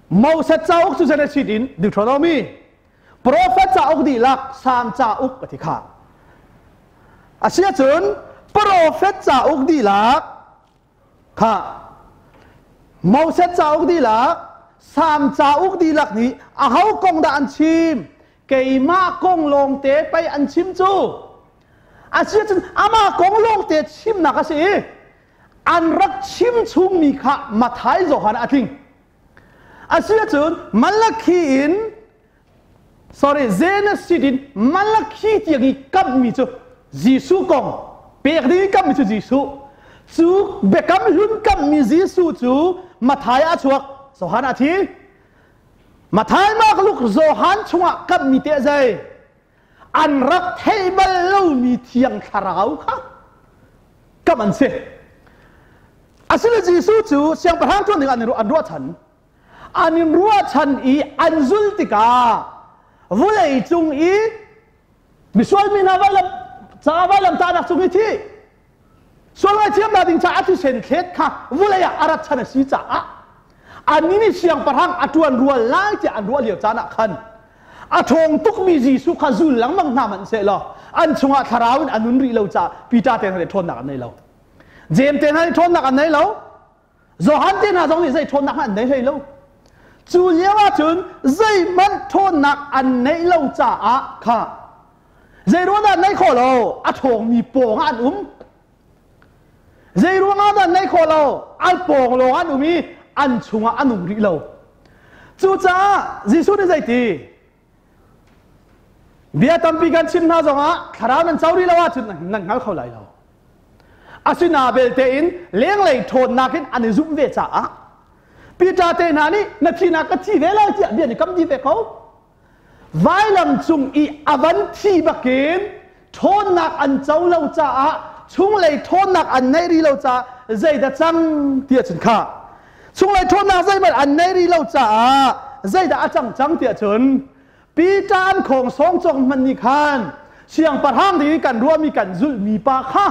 Moses cauk cu Genesis in Deuteronomy, Prophet cauk dihlak Salm cauk a ti kha. Asiahcun Prophet cauk dihlak kha Moses cauk dihlak, Salm cauk dihlak nih aho kong dah an chim? Keimah kong lawngte pei an chim cu. Asiahcun amah kong lawngte chimnak a si i an rak chim chungmi kha Matthai Johan a tling. Asiahcun Malakhi in sorry Genesis in Malakhi tiang i kamhmi cu Jesuh kong pek ding i kamhmi cu Jesuh. Cu biakam hlun kamhmi Jesuh cu Matthai ah a chuak, Johan a thi. Matthai, Mark, Luke, Johan chungah kamhmi te zei? An rak theih bal lomi thiang thlarau kha kam an si. Asile Jesuh cu siangpahrang ṭuan ding an ruahchan. An in ruahchan i an zul tikah vulei cung i misual mi hna vailam ca vailam tahnak cung i thi Sual ngaihthiamnak ding caah thisen thlet kha vulei ah a rat chan a si caah annih nih siangpahrang a ṭuan rual lai tiah an ruah lio caan ah khan a ṭhawng tukmi Jesuh kha zul lengmang hna hmanh sehlaw an chungah thlarau in a nun rih lo caah Peter te hna nih ṭhawnnak an nei lo. Jeim te hna nih ṭhawnnak an nei lo. Johan te hna zong nih zei ṭhawnnak an nei hlei lo. Cu lio ahcun zeihmanh ṭhawnnak an neih lo caah kha zei ruang dah neih khawh lo a ṭhawngmi pawng ah an um. Zei ruangah dah neih khawh lo an pawng lawng an um i an chungah an um rih lo. Cucaah Jesuh nih zeiti Bia tampi kan chim hna zongah thlarau nan co rih lo ahcun nan hngal kho lai lo. Asina belte in lenglei ṭhawnnak in an i zumh ve caah Peter te hna nih na thinak ka thi ve lai tiah bia nih kam di ve ko. Vailam cung i a van thi bakin ṭhawnnak an co lo caah chunglei ṭhawnnak an neih rih lo caah zeidah cang tiah cun kha chunglei ṭhawnnak zeihmanh an neih rih lo caah zeidah a cang cang tiah cun Peter an khawng sawng cawk hmanh nih khan siangpahrang ding in kan ruahmi kan zulhmi pa kha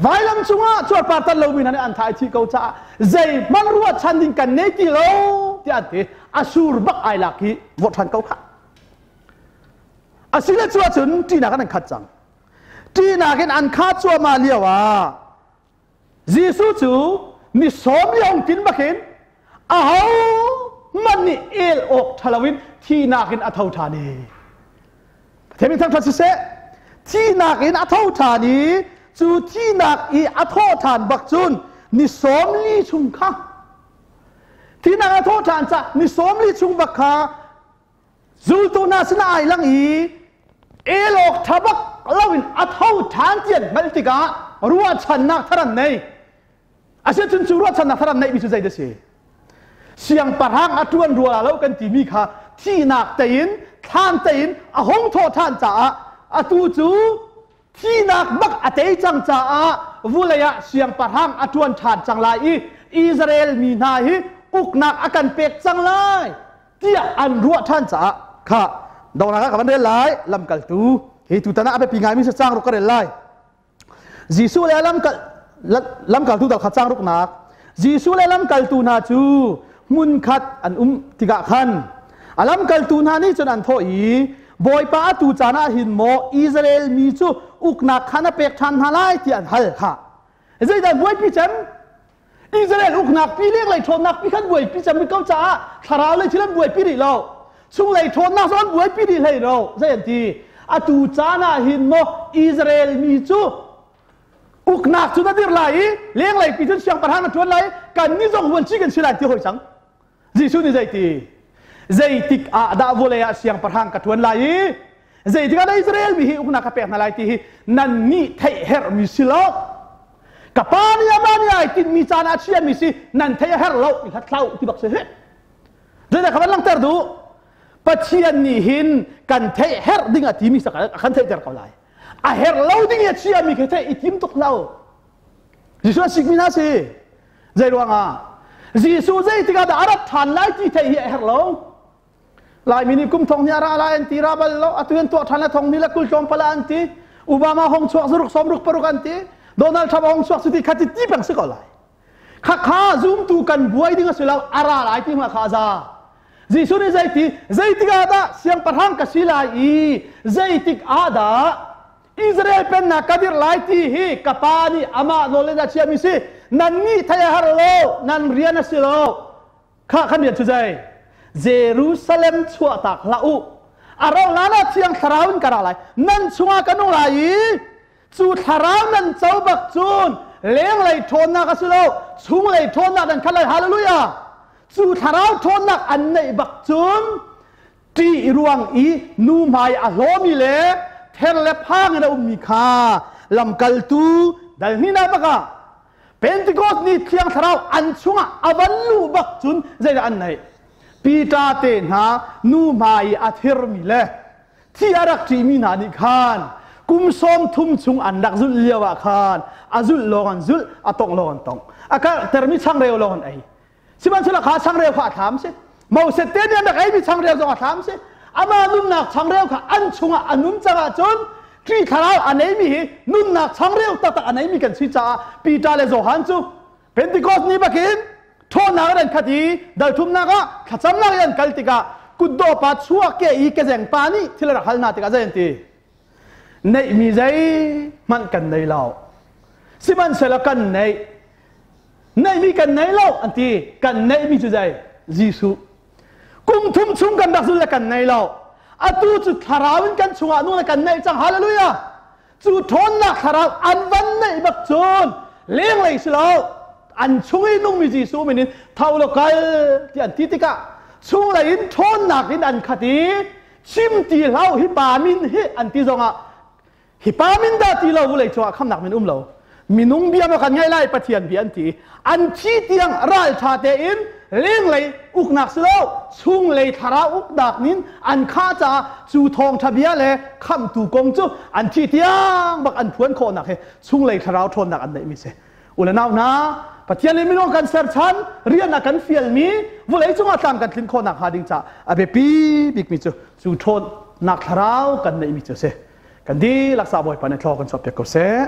vailam cungah cuarpar tan lomi hna nih an thai chih ko caah zeihmanh ruahchan ding kan nei ti lo tiah an ti a sur bak ai lak i vorh ṭhan ko kha Asile cu ahcun ṭihnak in an khat cang. Ṭihnak in an khah cuahmah lio ah Jesuh cu ni sawm li tin bakin aho hmanh nih el awk ṭha loin thihnak in a tho ṭhan i Pathian min thangṭhat siseh thihnak in a tho ṭhan i cu thihnak i a thawh ṭhan bak cun ni 40 chung kha thihnak a thawh ṭhan ca ni 40 chung bak kha Zultu hna sinah ai lang i el awk ṭha bak loin a tho ṭhan ti an hngalh tikah ruahchannak thar an nei. Asicun cu ruahchannak thar an neihmi cu zeidah a si? Siangpahrang a ṭuan rua lo kan timi kha thihnak tein thlan tein a hung thawh ṭhan caah atu cu thihnak bak a tei cang caah vulei ah siangpahrang a ṭuan ṭhan cang lai i Israel mi hna hi uknak a kan pek cang lai tiah an ruah ṭhan caah kha donghnak ah ka van rel lai lamkaltu hi tutan ah a biapi ngaimi cang ruk ka rel lai Jesuh le lamkal lamkaltu dal kha cang ruknak Jesuh le lamkaltu hna cu hmunkhat an um tikah khan a lamkaltu hna nih cun an thawh i Bawipa atu caan ah hin maw Israel mi cu uknak kha na pek ṭhan hna lai tiah an hal kha zeidah buaipi cem Israel uknak pi lenglei ṭhawnnak pi khan buaipi cem ko caah thlarau lei thil an buaipi rih lo chunglei ṭhawnnak zong an buaipi rih hlei lo zei an ti atu caan ah hin maw Israel mi cu uknak cu na dir lai i lenglei pi cun siangpahrang na ṭuan lai kan nih zong vuanci kan si lai ti hoi cang Jesuh nih zeiti zeitik ah dah vawlei ah siangpahrang ka ṭuan lai i zeitik ah dah Israel mi hi uknak ka pek hna lai ti hi nan nih theih herhmi si lo ka pa nih amah nih ai tinhmi caan ah chiami si nan theih a herh lo i hlat hlah ti bak si hi zeidah ka van langhter duh Pathian nih hin kan theih herh ding a timi a kan theihter ko lai a herh lo ding i a chiami khi theih i tim tuk lo Jesuh a sikmi hna si Zei ruangah? Jesuh zeitik ah dah a rat ṭhan lai ti theih hi a herh lo. Laimi nih kum thong hnih a ra lai an ti ra bal lo. Atu an tuah ṭhan le thong hnih le kul tlawmpal ah an ti. Obama hong chuak zuruk sawmruk paruk an ti. Donald Trump hong chuak cuti khati ti peng si ko lai. Khakha zumtu kan buai ding a si lo, a ra lai ti hma kha a za. Jesuh nih zeiti zeitik ah dah siangpahrang ka si lai i zeitik ah dah Israel pennak ka dirh lai ti hi ka pa nih amah nawl in a chiahmi si. Nannih thei a har lo, nan rian a si lo. Kha kan rian cu zei? Jerusalem chuahtak hlah u. A rauh hlan ah Thiang Thlarau in ka ra lai. Nan chungah ka nung lai i cu thlarau nan co bak cun lenglei ṭhawnnak a si lo, chunglei ṭhawnnak nan khat lai. Hallelujah! Cu thlarau ṭhawnnak an neih bak cun ṭih ruang i nu hmai a hlawmi le ther le phang in a ummi kha lamkaltu dal hnihnak bak ah Pentecost ni Thiang Thlarau an chungah a van luh bak cun zeidah an neih? Peter te hna nu hmai i a thirmi le thi a rak ṭihmi hna nih khan kum 30 chung an rak zulh lio ah khan a zulh lawng an zulh, a tongh lawng an tongh, a karhtermi changreu lawng an ei. Sihmanhsehlaw kha changreu kha a thlam si. Moses te nih an rak eimi changreu zong a thlam si. Amah nunnak changreu kha an chungah a nun cang ahcun Khrih thlarau a neimi hi nunnak changreu taktak a neimi kan si caah Peter le Johan cu Pentecost ni bakin ṭhawnnak in an khat i dalthumnak ah thlacamnak i an kal tikah kutdawh pa chuah ke i kezeng pa nih thil a rak hal hna tikah zei an ti? Neihmi zeihmanh kan nei lo. Sihmanhsehlaw kan neih. Neihmi kan nei lo an ti. Kan neihmi cu zei? Jesuh. Kum thum chung kan rak zul le kan nei lo. Atu cu thlarau in kan chungah nung le kan neih cang. Hallelujah! Cu ṭhawnnak thlarau an van neih bak cun lenglei si lo an chung i nungmi Jesuh min in tho law kal ti an ti tikah chunglei in ṭhawnnak in an khat i chim ti hlah hi pa min hi an ti zongah Hi pa min dah ti lo vulei cungah khamnak min um lo. Minung bia maw kan ngaih lai Pathian bia an ti. An thi tiang ralṭha tein lenglei uknak si lo chunglei thlarau uknak nin an khah caah cu thawngṭha bia le khamhtu kong cu an thi tiang bak an phuan khawhnak hi chunglei thlarau ṭhawnnak an neihmi si. U le nau hna, Pathian nih minung kan serchan, rian a kan fialmi vawlei cungah tlam kan tlin khawhnak hnga ding caah a biapi bikmi cu cu ṭhawnnak thlarau kan neihmi cu a si. Kan dihlak sa Bawipa nih thlaw kan chuahpiak ko seh.